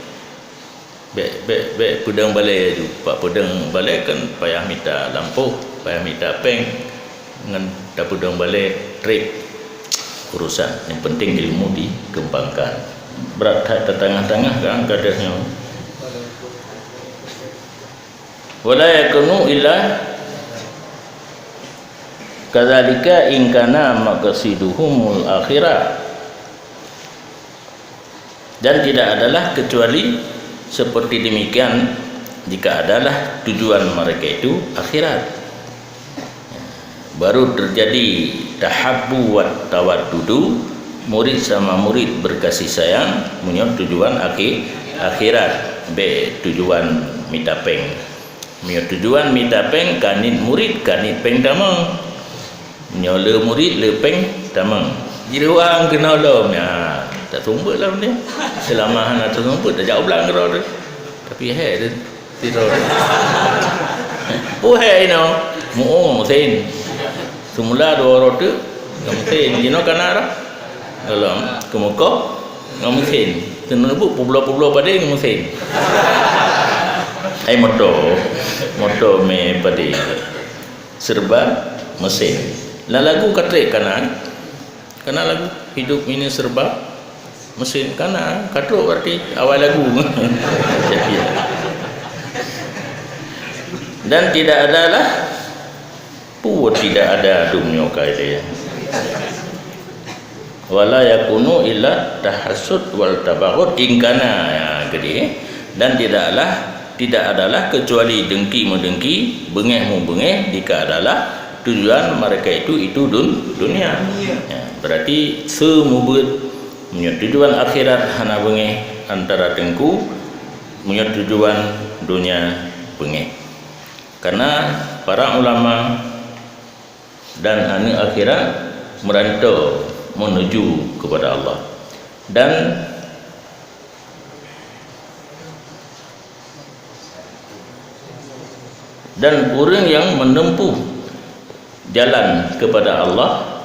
Bék, bék, bék peudong balée laju. Bak peudong balée kan payah mita lampôh, payah mita péng, ngon tapeudong balée treb urusan. Yang penting ilmu dikembangkan. Brat that tatangah-tangah kan gadeuh nyoe. Wala yakunu illa kadzalika in kana maqsiduhumul akhirah. Dan tidak adalah kecuali seperti demikian jika adalah tujuan mereka itu akhirat. Baru terjadi tahabbu wat tawaddudu, murid sama murid berkasih sayang, meunyoe tujuan akhi-, akhirat, bék tujuan mita péng. Meunyoe tujuan mita péng, kaniet murid, kaniet péng tamong. Nyoe le murit, le péng tamong. Jiruang keunoe lom nyan. Taseumeubeuet lom nyan. Seulama hana taseumeubeuet, tajak u blang keudroe teuh. Tapi hék teuh sidroe teuh. Peue hék inoe? Mu'ue ngon meusén. Seumula dua uroe teuk ngon meusén. Jinoe kana dah. Golom keumeukoh ngon meusén. Teuneubeuet peubloe-peubloe padé ngon meusén. Ai moto. Moto mé padé. Serba mesin. Lah lagu ka trép kana, eh? Kana lagu hidup ini serba mesin. Kana, ka trok berarti awal lagu. Dan tidak adalah, pun tidak ada dunia kaya. Wala yakunu illa tahassud wal tabaghud in kana, ya, jadi, dan tidaklah, tidak adalah kecuali dengki meudengki, beungéh meubeungéh, jika adalah tujuan mereka itu, itu dun-, dunia. Ya, berarti seumeubeuet, meunyoe tujuan akhirat hana beungéh antara teungku, meunyoe tujuan dunia beungéh. Karena para ulama dan aneuk akhirat merantau menuju kepada Allah. Dan, dan ureuëng yang menempuh jalan kepada Allah,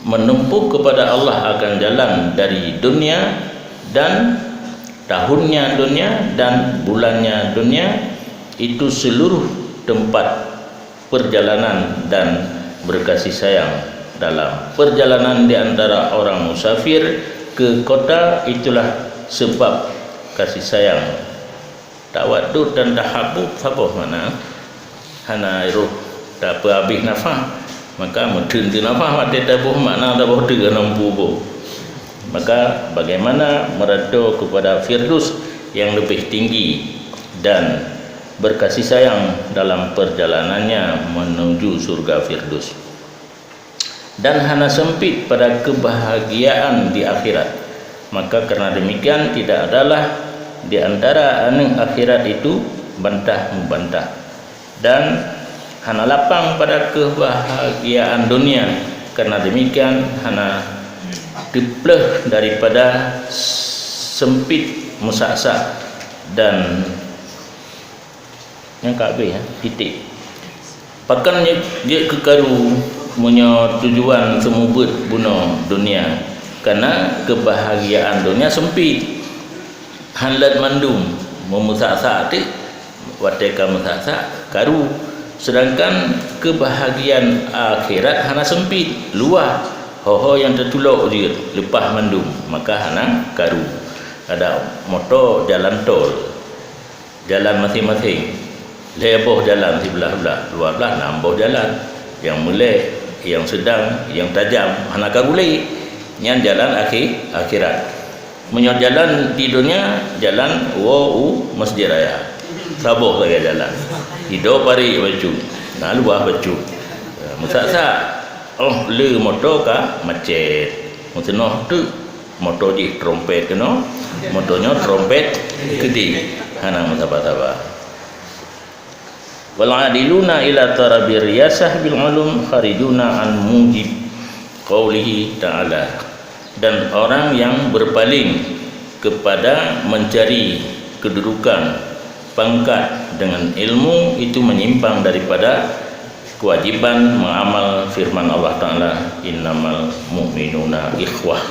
menempuh kepada Allah akan jalan dari dunia dan tahunnya dunia dan bulannya dunia, itu seluruh tempat perjalanan dan berkasih sayang dalam perjalanan di antara orang musafir ke kota, itulah sebab kasih sayang. Tawaddud dan tahabbub saboh makna, hana roh tapeuhabéh nafah, maka meutheun teu nafah watée taboh makna saboh teuk hana muphom. Maka bagaimana merantau kepada Firdaus yang lebih tinggi dan berkasih sayang dalam perjalanannya menuju surga Firdaus. Dan hana sempit pada kebahagiaan di akhirat. Maka karena demikian tidak adalah di antara aneuk akhirat itu bantah-membantah. Dan hana lapang pada kebahagiaan dunia. Karena demikian hana teupleuh daripada sempit, musak-sak dan nyang ka habéh, ya, titik. Pakon jeuet, jeuet keu karu meunyoe tujuan seumeubeuet bunoe dunia? Karena kebahagiaan dunia sempit. Han lét mandum, meumeusak-sak teuk, watée ka meusak-sak, karu. Sedangkan kebahagiaan akhirat hana sempit, luwah. Ho-ho nyang teutulok jeuet, leupah mandum, maka hana karu. Ada moto jalan tol. Jalan maséng-maséng. Lhée boh jalan siblah-blah, dua blah nam boh jalan. Nyang meulée, nyang seudang, nyang tajam, hana karu lé. Nyan jalan akhé-, akhirat. Meunyoe jalan di donya, jalan woe u Masjid Raya. Saboh sagai jalan. Sidroe parit bacut. Na luwah bacut. Meusak-sak. Oh, le moto ka macet. Meuteungoh teuk. Moto jih trompet keunoe, moto nyoe trompet keudeh. Hana meusaba-saba. Wal adiluna ila talabi riyasah bil ulum kharijuna an mujib qaulihi ta'ala. Dan orang yang berpaling kepada mencari kedudukan, pangkat dengan ilmu itu menyimpang daripada kewajiban mengamal firman Allah Ta'ala, "Innamal mu'minuna ikhwah."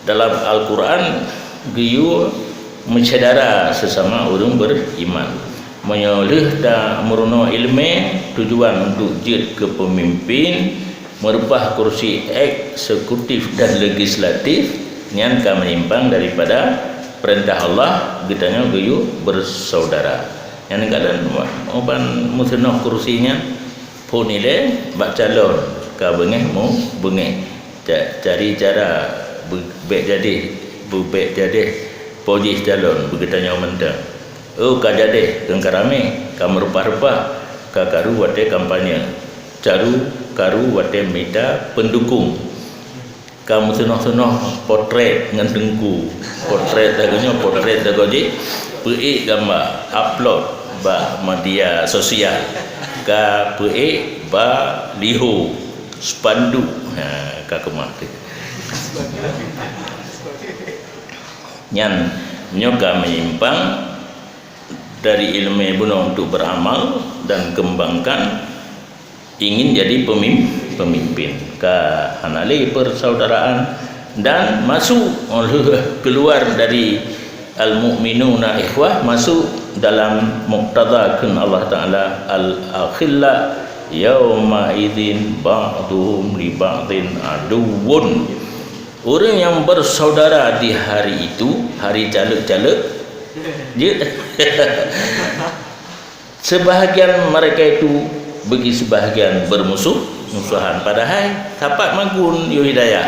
Dalam Al-Quran geuyue meusyedara sesama ureuëng beriman. Meunyoe lheueh tameurunoe iéleumé tujuan untuk jeuet keu peumimpin, meureubah kursi eksekutif dan legislatif, nyan ka meunyimphang daripada peurintah Allah, geutanyoe geuyue beusaudara. Nyan kadang uban meuteungoh kursi nyan, phon ilée bak calon ka beungéh mu beungéh. Ca-, cari cara beu-, bék jadeh, beu-, bék jadeh po jih calon beugeutanyoe mantong. Oh, ka jadeh, keu ka ramé, ka meureupah-reupah, ka karu watée kampanye, caru karu watée mita peundukong, ka meuteungoh-teungoh potret ngon teungku, potret lagoe nyoe, potret lagoe jih, peuék gamba, upload bak media sosial, ka peuék baliho, spanduk, ha, ka keumah teuh. Nyan, nyoe ka meunyimphang dari iéleumé bunoe untuk beramal dan kembangkan ingin jadi pemim-, pemimpin. Ka hana lé persaudaraan dan masuk, keluar dari al-mu'minuna ikhwah, masuk dalam muqtada kheun Allah Ta'ala, "Al-akhilla yauma idzin ba'duhum li ba'din aduwwun." Ureuëng nyang bersaudara di hari itu, hari caleb-caleb, jeuet. Sebahagian mereka itu bagi sebahagian bermusuh, musuhan. Padahai sapat magun yue hidayah.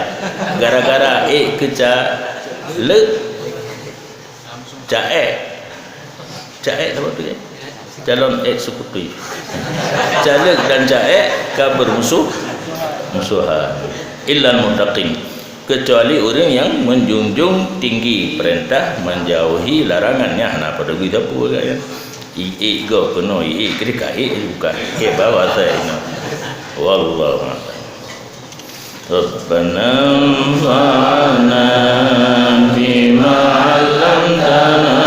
Gara-gara ék keu caleb, caék. Caék apa tu, eh? Calon eksekutif. Caleb dan caék ka bermusuh, musuhan. Illal muttaqin. Kecuali ureuëng nyang menjunjung tinggi perintah, menjauhi larangan, nyan hana padub geuteupeue, kan? Iék goh keunoe, iék keudeh ka ék bukan. Ke bawah saya ini. Wallahu a'lam. Rabbana anfa'na bima 'allamtana.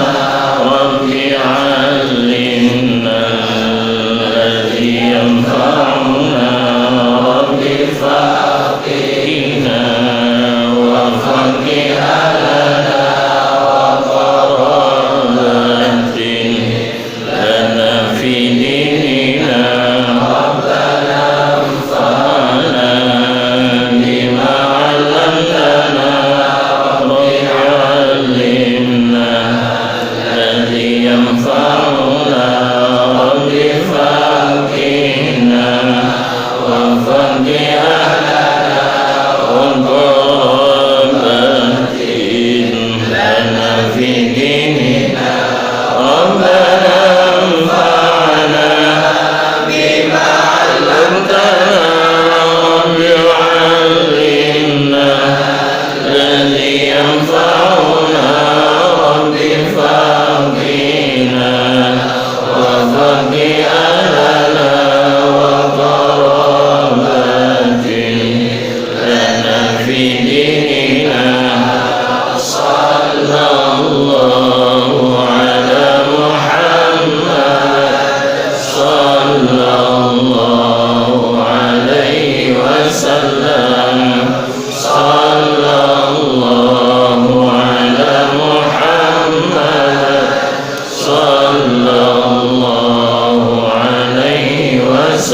Rabbi 'allimna alladhi yanfa'una. Rabbi faqihna wa faqih ahlana wa qarabatin lana fi dinina.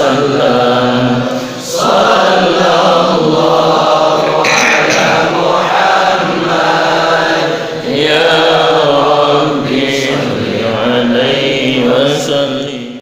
أن لا